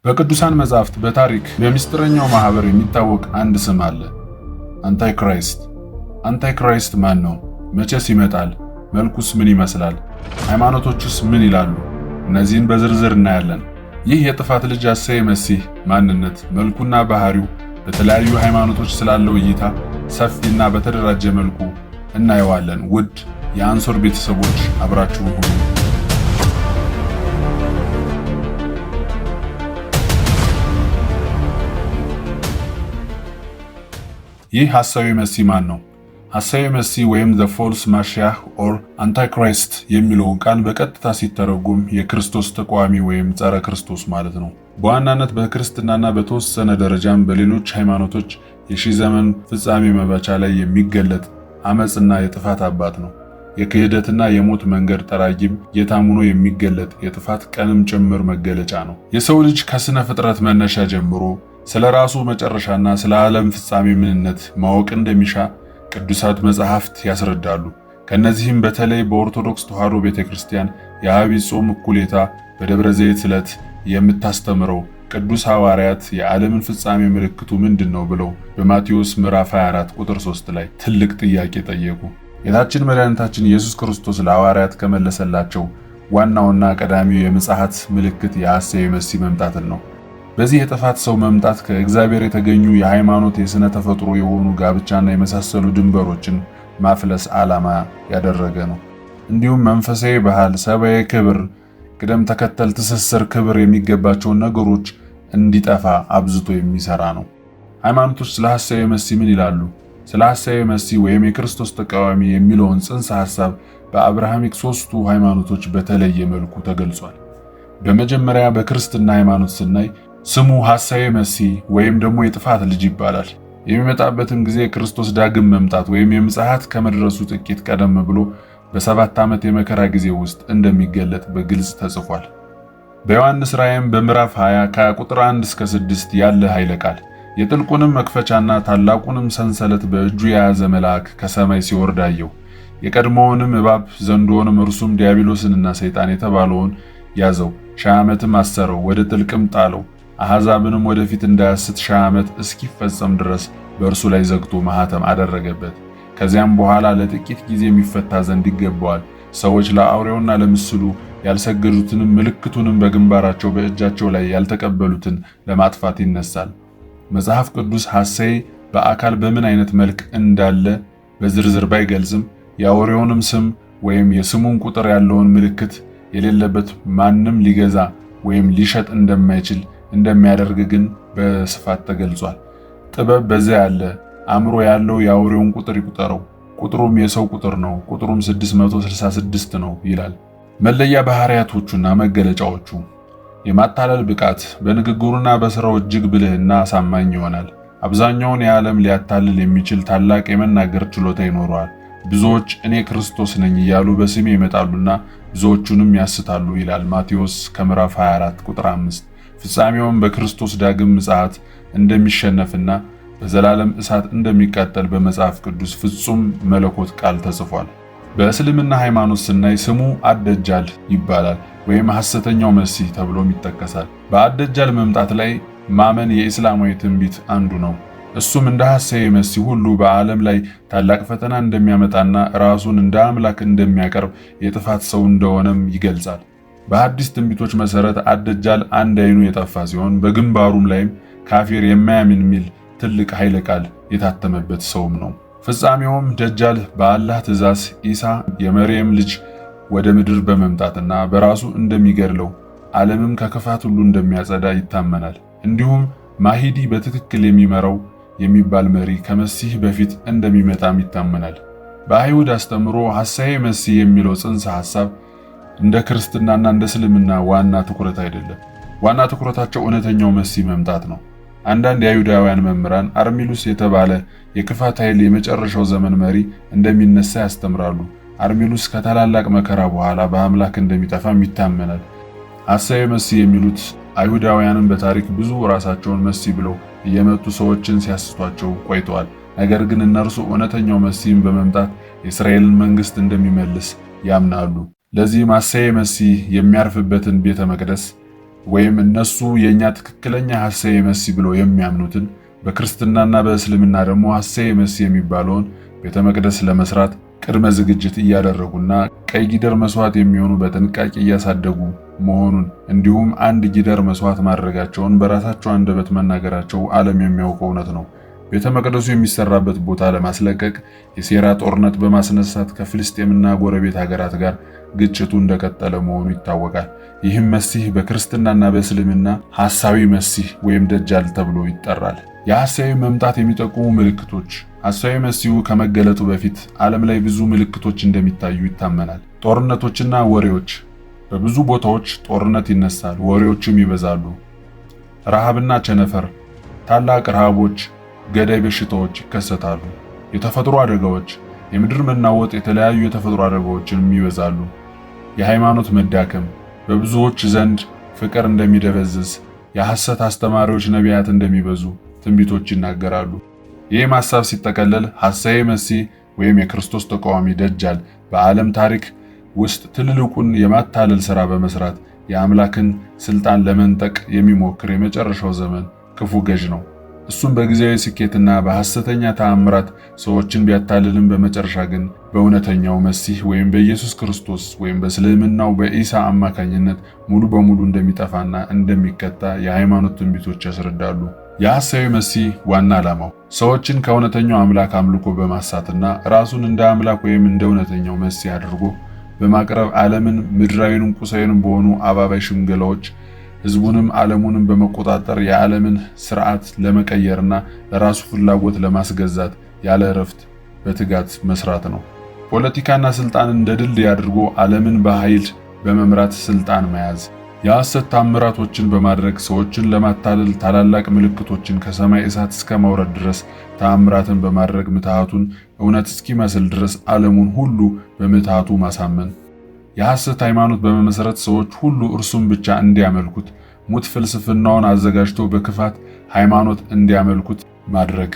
በቅዱሳን መጻሕፍት፣ በታሪክ፣ በሚስጥረኛው ማህበር የሚታወቅ አንድ ስም አለ። Antichrist። Antichrist ማን ነው? መቼስ ይመጣል? መልኩስ ምን ይመስላል? ሃይማኖቶቹስ ምን ይላሉ? እነዚህን በዝርዝር እናያለን። ይህ የጥፋት ልጅ ሐሳዌ መሲህ ማንነት፣ መልኩና ባህሪው፣ በተለያዩ ሃይማኖቶች ስላለው እይታ ሰፊና በተደራጀ መልኩ እናየዋለን። ውድ የአንሶር ቤተሰቦች፣ አብራችሁን ሁኑ። ይህ ሐሳዊ መሲህ ማን ነው? ሐሳዊ መሲህ ወይም the false Messiah or Antichrist የሚለውን ቃል በቀጥታ ሲተረጎም የክርስቶስ ተቃዋሚ ወይም ጸረ ክርስቶስ ማለት ነው። በዋናነት በክርስትናና በተወሰነ ደረጃም በሌሎች ሃይማኖቶች የሺህ ዘመን ፍጻሜ መባቻ ላይ የሚገለጥ አመጽና የጥፋት አባት ነው። የክህደትና የሞት መንገድ ጠራጊም፣ ጌታም ሆኖ የሚገለጥ የጥፋት ቀንም ጭምር መገለጫ ነው። የሰው ልጅ ከስነ ፍጥረት መነሻ ጀምሮ ስለ ራሱ መጨረሻና ስለ ዓለም ፍጻሜ ምንነት ማወቅ እንደሚሻ ቅዱሳት መጻሕፍት ያስረዳሉ። ከነዚህም በተለይ በኦርቶዶክስ ተዋሕዶ ቤተክርስቲያን የዐቢይ ጾም እኩሌታ በደብረ ዘይት ዕለት የምታስተምረው ቅዱስ ሐዋርያት የዓለምን ፍጻሜ ምልክቱ ምንድን ነው ብለው በማቴዎስ ምዕራፍ 24 ቁጥር 3 ላይ ትልቅ ጥያቄ ጠየቁ። ጌታችን መድኃኒታችን ኢየሱስ ክርስቶስ ለሐዋርያት ከመለሰላቸው ዋናውና ቀዳሚው የምጽአት ምልክት የሐሳዊ መሲህ መምጣትን ነው። በዚህ የጥፋት ሰው መምጣት ከእግዚአብሔር የተገኙ የሃይማኖት፣ የሥነ ተፈጥሮ የሆኑ ጋብቻና የመሳሰሉ ድንበሮችን ማፍለስ ዓላማ ያደረገ ነው። እንዲሁም መንፈሳዊ ባህል፣ ሰብአዊ ክብር፣ ቅደም ተከተል፣ ትስስር፣ ክብር የሚገባቸውን ነገሮች እንዲጠፋ አብዝቶ የሚሰራ ነው። ሃይማኖቶች ስለ ሐሳዊ መሲህ ምን ይላሉ? ስለ ሐሳዊ መሲህ ወይም የክርስቶስ ተቃዋሚ የሚለውን ጽንሰ ሐሳብ በ Abrahamic ሶስቱ ሃይማኖቶች በተለየ መልኩ ተገልጿል። በመጀመሪያ በክርስትና ሃይማኖት ስናይ ስሙ ሐሳዌ መሲህ ወይም ደግሞ የጥፋት ልጅ ይባላል። የሚመጣበትም ጊዜ የክርስቶስ ዳግም መምጣት ወይም የምጽአት ከመድረሱ ጥቂት ቀደም ብሎ በ7 ዓመት የመከራ ጊዜ ውስጥ እንደሚገለጥ በግልጽ ተጽፏል። በዮሐንስ ራእይም በምዕራፍ 20 ከቁጥር 1 እስከ 6 ያለ ኃይለ ቃል የጥልቁንም መክፈቻና ታላቁንም ሰንሰለት በእጁ የያዘ መልአክ ከሰማይ ሲወርድ አየሁ። የቀድሞውንም እባብ ዘንዶውንም እርሱም ዲያብሎስንና ሰይጣን የተባለውን ያዘው፣ 1000 ዓመትም አሰረው፣ ወደ ጥልቅም ጣለው። አሕዛብንም ወደፊት እንዳያስት 1000 ዓመት እስኪፈጸም ድረስ በእርሱ ላይ ዘግቶ ማኅተም አደረገበት። ከዚያም በኋላ ለጥቂት ጊዜ የሚፈታ ዘንድ ይገባዋል። ሰዎች ለአውሬውና ለምስሉ ያልሰገዱትንም ምልክቱንም በግንባራቸው በእጃቸው ላይ ያልተቀበሉትን ለማጥፋት ይነሳል። መጽሐፍ ቅዱስ ሐሳዌ በአካል በምን አይነት መልክ እንዳለ በዝርዝር ባይገልጽም የአውሬውንም ስም ወይም የስሙን ቁጥር ያለውን ምልክት የሌለበት ማንም ሊገዛ ወይም ሊሸጥ እንደማይችል እንደሚያደርግ ግን በስፋት ተገልጿል። ጥበብ በዚያ ያለ አእምሮ ያለው የአውሬውን ቁጥር ይቁጠረው፣ ቁጥሩም የሰው ቁጥር ነው፣ ቁጥሩም 666 ነው ይላል። መለያ ባህሪያቶቹና መገለጫዎቹ የማታለል ብቃት፣ በንግግሩና በስራው እጅግ ብልህና አሳማኝ ይሆናል። አብዛኛውን የዓለም ሊያታልል የሚችል ታላቅ የመናገር ችሎታ ይኖረዋል። ብዙዎች እኔ ክርስቶስ ነኝ እያሉ በስሜ ይመጣሉና ብዙዎቹንም ያስታሉ ይላል ማቴዎስ ከምዕራፍ 24 ቁጥር 5። ፍጻሜውም በክርስቶስ ዳግም ምጽአት እንደሚሸነፍና በዘላለም እሳት እንደሚቃጠል በመጽሐፍ ቅዱስ ፍጹም መለኮት ቃል ተጽፏል። በእስልምና ሃይማኖት ስናይ ስሙ አደጃል ይባላል ወይም ሐሰተኛው መሲህ ተብሎም ይጠቀሳል። በአደጃል መምጣት ላይ ማመን የኢስላማዊ ትንቢት አንዱ ነው። እሱም እንደ ሐሳዊ መሲህ ሁሉ በዓለም ላይ ታላቅ ፈተና እንደሚያመጣና ራሱን እንደ አምላክ እንደሚያቀርብ የጥፋት ሰው እንደሆነም ይገልጻል። በሐዲስ ትንቢቶች መሰረት አደጃል አንድ አይኑ የጠፋ ሲሆን በግንባሩም ላይም ካፊር፣ የማያምን የሚል ትልቅ ኃይለ ቃል የታተመበት ሰውም ነው። ፍጻሜውም ደጃል በአላህ ትእዛዝ ኢሳ የመርየም ልጅ ወደ ምድር በመምጣትና በራሱ እንደሚገድለው ዓለምም ከክፋት ሁሉ እንደሚያጸዳ ይታመናል። እንዲሁም ማሂዲ፣ በትክክል የሚመራው የሚባል መሪ ከመሲህ በፊት እንደሚመጣም ይታመናል። በአይሁድ አስተምሮ ሐሳዌ መሲህ የሚለው ጽንሰ ሐሳብ እንደ ክርስትናና እንደ እስልምና ዋና ትኩረት አይደለም። ዋና ትኩረታቸው እውነተኛው መሲህ መምጣት ነው። አንዳንድ የአይሁዳውያን መምህራን አርሚሉስ የተባለ የክፋት ኃይል የመጨረሻው ዘመን መሪ እንደሚነሳ ያስተምራሉ። አርሚሉስ ከታላላቅ መከራ በኋላ በአምላክ እንደሚጠፋም ይታመናል። ሐሳዌ መሲህ የሚሉት አይሁዳውያንም በታሪክ ብዙ ራሳቸውን መሲህ ብለው እየመጡ ሰዎችን ሲያስቷቸው ቆይተዋል። ነገር ግን እነርሱ እውነተኛው መሲህን በመምጣት የእስራኤልን መንግስት እንደሚመልስ ያምናሉ። ለዚህም ሐሳዌ መሲህ የሚያርፍበትን ቤተ መቅደስ ወይም እነሱ የኛ ትክክለኛ ሐሳዊ መሲህ ብለው የሚያምኑትን፣ በክርስትናና በእስልምና ደግሞ ሐሳዊ መሲህ የሚባለውን ቤተ መቅደስ ለመስራት ቅድመ ዝግጅት እያደረጉና ቀይ ጊደር መስዋዕት የሚሆኑ በጥንቃቄ እያሳደጉ መሆኑን፣ እንዲሁም አንድ ጊደር መስዋዕት ማድረጋቸውን በራሳቸው አንደበት መናገራቸው ዓለም የሚያውቀው እውነት ነው። ቤተ መቅደሱ የሚሰራበት ቦታ ለማስለቀቅ የሴራ ጦርነት በማስነሳት ከፍልስጤምና ጎረቤት ሀገራት ጋር ግጭቱ እንደቀጠለ መሆኑ ይታወቃል። ይህም መሲህ በክርስትናና በእስልምና ሐሳዊ መሲህ ወይም ደጃል ተብሎ ይጠራል። የሐሳዊ መምጣት የሚጠቁሙ ምልክቶች። ሐሳዊ መሲሁ ከመገለጡ በፊት ዓለም ላይ ብዙ ምልክቶች እንደሚታዩ ይታመናል። ጦርነቶችና ወሬዎች። በብዙ ቦታዎች ጦርነት ይነሳል፣ ወሬዎችም ይበዛሉ። ረሃብና ቸነፈር፣ ታላቅ ረሃቦች፣ ገዳይ በሽታዎች ይከሰታሉ። የተፈጥሮ አደጋዎች፣ የምድር መናወጥ፣ የተለያዩ የተፈጥሮ አደጋዎችንም ይበዛሉ። የሃይማኖት መዳከም፣ በብዙዎች ዘንድ ፍቅር እንደሚደበዝዝ፣ የሐሰት አስተማሪዎች ነቢያት እንደሚበዙ ትንቢቶች ይናገራሉ። ይህም ሐሳብ ሲጠቀለል ሐሳዊ መሲህ ወይም የክርስቶስ ተቃዋሚ ደጃል በዓለም ታሪክ ውስጥ ትልልቁን የማታለል ሥራ በመስራት የአምላክን ስልጣን ለመንጠቅ የሚሞክር የመጨረሻው ዘመን ክፉ ገዥ ነው። እሱም በጊዜያዊ ስኬትና በሐሰተኛ ተአምራት ሰዎችን ቢያታልልም በመጨረሻ ግን በእውነተኛው መሲህ ወይም በኢየሱስ ክርስቶስ ወይም በእስልምናው በኢሳ አማካኝነት ሙሉ በሙሉ እንደሚጠፋና እንደሚቀጣ የሃይማኖት ትንቢቶች ያስረዳሉ። የሐሳዊ መሲህ ዋና ዓላማው ሰዎችን ከእውነተኛው አምላክ አምልኮ በማሳትና ራሱን እንደ አምላክ ወይም እንደ እውነተኛው መሲህ አድርጎ በማቅረብ ዓለምን ምድራዊንም ቁሳዊንም በሆኑ አባባይ ሽምገላዎች ህዝቡንም ዓለሙንም በመቆጣጠር የዓለምን ስርዓት ለመቀየርና ለራሱ ፍላጎት ለማስገዛት ያለ እረፍት በትጋት መስራት ነው። ፖለቲካና ስልጣን እንደ ድልድይ አድርጎ ዓለምን በኃይል በመምራት ስልጣን መያዝ፣ የሐሰት ታምራቶችን በማድረግ ሰዎችን ለማታለል ታላላቅ ምልክቶችን ከሰማይ እሳት እስከ ማውረድ ድረስ ተአምራትን በማድረግ ምትሃቱን እውነት እስኪመስል ድረስ ዓለሙን ሁሉ በምትሃቱ ማሳመን፣ የሐሰት ሃይማኖት በመመሰረት ሰዎች ሁሉ እርሱን ብቻ እንዲያመልኩት፣ ሙት ፍልስፍናውን አዘጋጅቶ በክፋት ሃይማኖት እንዲያመልኩት ማድረግ፣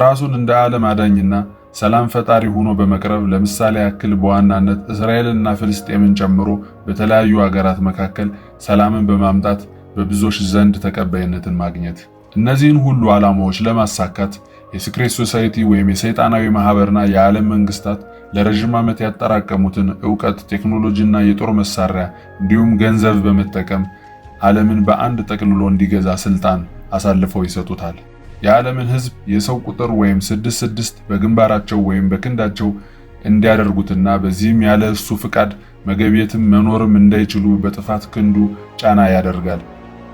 ራሱን እንደ ዓለም አዳኝና ሰላም ፈጣሪ ሆኖ በመቅረብ ለምሳሌ ያክል በዋናነት እስራኤልንና ፍልስጤምን ጨምሮ በተለያዩ ሀገራት መካከል ሰላምን በማምጣት በብዙዎች ዘንድ ተቀባይነትን ማግኘት። እነዚህን ሁሉ ዓላማዎች ለማሳካት የ secret society ወይም የሰይጣናዊ ማህበርና የዓለም መንግስታት ለረጅም ዓመት ያጠራቀሙትን ዕውቀት፣ ቴክኖሎጂና የጦር መሳሪያ እንዲሁም ገንዘብ በመጠቀም ዓለምን በአንድ ጠቅልሎ እንዲገዛ ስልጣን አሳልፈው ይሰጡታል። የዓለምን ሕዝብ የሰው ቁጥር ወይም 666 በግንባራቸው ወይም በክንዳቸው እንዲያደርጉትና በዚህም ያለ እሱ ፍቃድ መገብየትም መኖርም እንዳይችሉ በጥፋት ክንዱ ጫና ያደርጋል።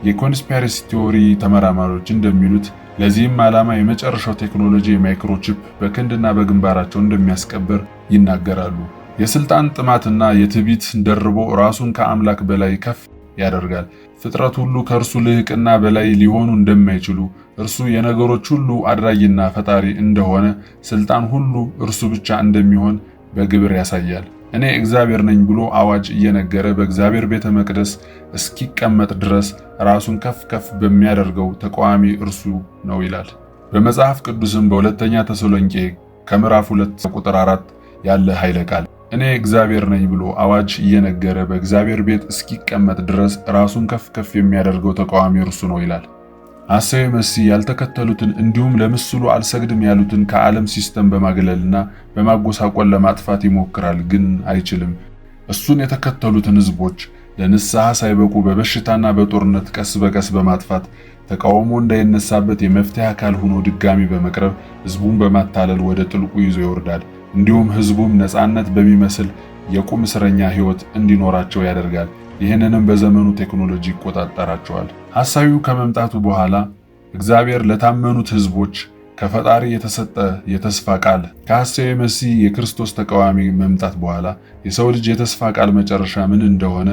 የ conspiracy theory ተመራማሪዎች እንደሚሉት ለዚህም ዓላማ የመጨረሻው ቴክኖሎጂ የ microchip በክንድና በግንባራቸው እንደሚያስቀብር ይናገራሉ። የስልጣን ጥማትና የትዕቢት ደርቦ ራሱን ከአምላክ በላይ ከፍ ያደርጋል። ፍጥረት ሁሉ ከእርሱ ልህቅና በላይ ሊሆኑ እንደማይችሉ፣ እርሱ የነገሮች ሁሉ አድራጊና ፈጣሪ እንደሆነ፣ ስልጣን ሁሉ እርሱ ብቻ እንደሚሆን በግብር ያሳያል። እኔ እግዚአብሔር ነኝ ብሎ አዋጅ እየነገረ በእግዚአብሔር ቤተ መቅደስ እስኪቀመጥ ድረስ ራሱን ከፍ ከፍ በሚያደርገው ተቃዋሚ እርሱ ነው ይላል። በመጽሐፍ ቅዱስም በሁለተኛ ተሰሎንቄ ከምዕራፍ 2 ቁጥር 4 ያለ ኃይለ ቃል እኔ እግዚአብሔር ነኝ ብሎ አዋጅ እየነገረ በእግዚአብሔር ቤት እስኪቀመጥ ድረስ ራሱን ከፍ ከፍ የሚያደርገው ተቃዋሚ እርሱ ነው ይላል። ሐሳዊ መሲህ ያልተከተሉትን እንዲሁም ለምስሉ አልሰግድም ያሉትን ከዓለም system በማግለልና በማጎሳቆል ለማጥፋት ይሞክራል፣ ግን አይችልም። እሱን የተከተሉትን ህዝቦች ለንስሐ ሳይበቁ በበሽታና በጦርነት ቀስ በቀስ በማጥፋት ተቃውሞ እንዳይነሳበት የመፍትሄ አካል ሆኖ ድጋሚ በመቅረብ ህዝቡን በማታለል ወደ ጥልቁ ይዞ ይወርዳል። እንዲሁም ህዝቡም ነፃነት በሚመስል የቁም እስረኛ ህይወት እንዲኖራቸው ያደርጋል። ይህንንም በዘመኑ ቴክኖሎጂ ይቆጣጠራቸዋል። ሐሳዊው ከመምጣቱ በኋላ እግዚአብሔር ለታመኑት ህዝቦች ከፈጣሪ የተሰጠ የተስፋ ቃል፣ ከሐሳዊ መሲህ የክርስቶስ ተቃዋሚ መምጣት በኋላ የሰው ልጅ የተስፋ ቃል መጨረሻ ምን እንደሆነ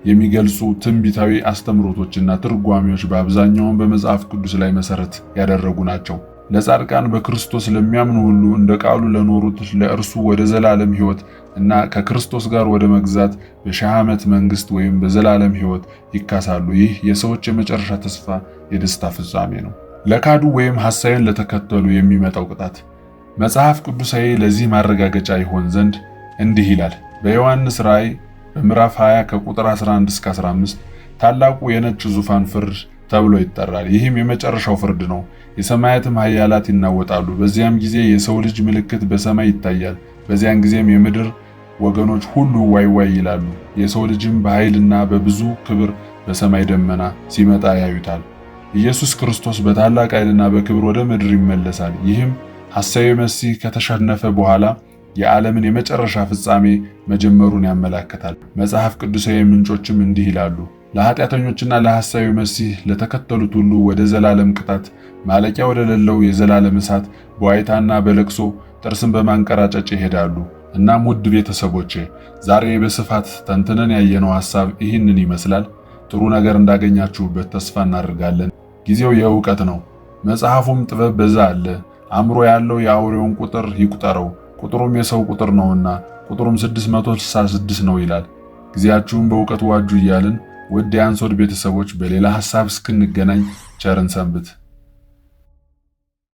የሚገልጹ ትንቢታዊ አስተምሮቶችና ትርጓሜዎች በአብዛኛውን በመጽሐፍ ቅዱስ ላይ መሰረት ያደረጉ ናቸው። ለጻድቃን በክርስቶስ ለሚያምኑ ሁሉ እንደ ቃሉ ለኖሩት ለእርሱ ወደ ዘላለም ሕይወት እና ከክርስቶስ ጋር ወደ መግዛት በሺህ ዓመት መንግስት ወይም በዘላለም ሕይወት ይካሳሉ። ይህ የሰዎች የመጨረሻ ተስፋ የደስታ ፍጻሜ ነው። ለካዱ ወይም ሐሳዊን ለተከተሉ የሚመጣው ቅጣት መጽሐፍ ቅዱሳዊ ለዚህ ማረጋገጫ ይሆን ዘንድ እንዲህ ይላል። በዮሐንስ ራእይ በምዕራፍ 20 ከቁጥር 11 እስከ 15 ታላቁ የነጭ ዙፋን ፍርድ ተብሎ ይጠራል። ይህም የመጨረሻው ፍርድ ነው። የሰማያትም ኃያላት ይናወጣሉ። በዚያም ጊዜ የሰው ልጅ ምልክት በሰማይ ይታያል። በዚያን ጊዜም የምድር ወገኖች ሁሉ ዋይ ዋይ ይላሉ። የሰው ልጅም በኃይልና በብዙ ክብር በሰማይ ደመና ሲመጣ ያዩታል። ኢየሱስ ክርስቶስ በታላቅ ኃይልና በክብር ወደ ምድር ይመለሳል። ይህም ሐሳዊ መሲህ ከተሸነፈ በኋላ የዓለምን የመጨረሻ ፍጻሜ መጀመሩን ያመላክታል። መጽሐፍ ቅዱሳዊ ምንጮችም እንዲህ ይላሉ። ለኃጢአተኞችና ለሐሳዊ መሲህ ለተከተሉት ሁሉ ወደ ዘላለም ቅጣት ማለቂያ ወደሌለው የዘላለም እሳት በዋይታና በለቅሶ ጥርስን በማንቀራጨጭ ይሄዳሉ። እናም ውድ ቤተሰቦቼ ዛሬ በስፋት ተንትነን ያየነው ሐሳብ ይህንን ይመስላል። ጥሩ ነገር እንዳገኛችሁበት ተስፋ እናደርጋለን። ጊዜው የእውቀት ነው። መጽሐፉም ጥበብ በዛ አለ። አእምሮ ያለው የአውሬውን ቁጥር ይቁጠረው፣ ቁጥሩም የሰው ቁጥር ነውና ቁጥሩም 666 ነው ይላል። ጊዜያችሁን በእውቀት ዋጁ እያልን ውድ የአንሶድ ቤተሰቦች በሌላ ሐሳብ እስክንገናኝ ቸርን ሰንብት።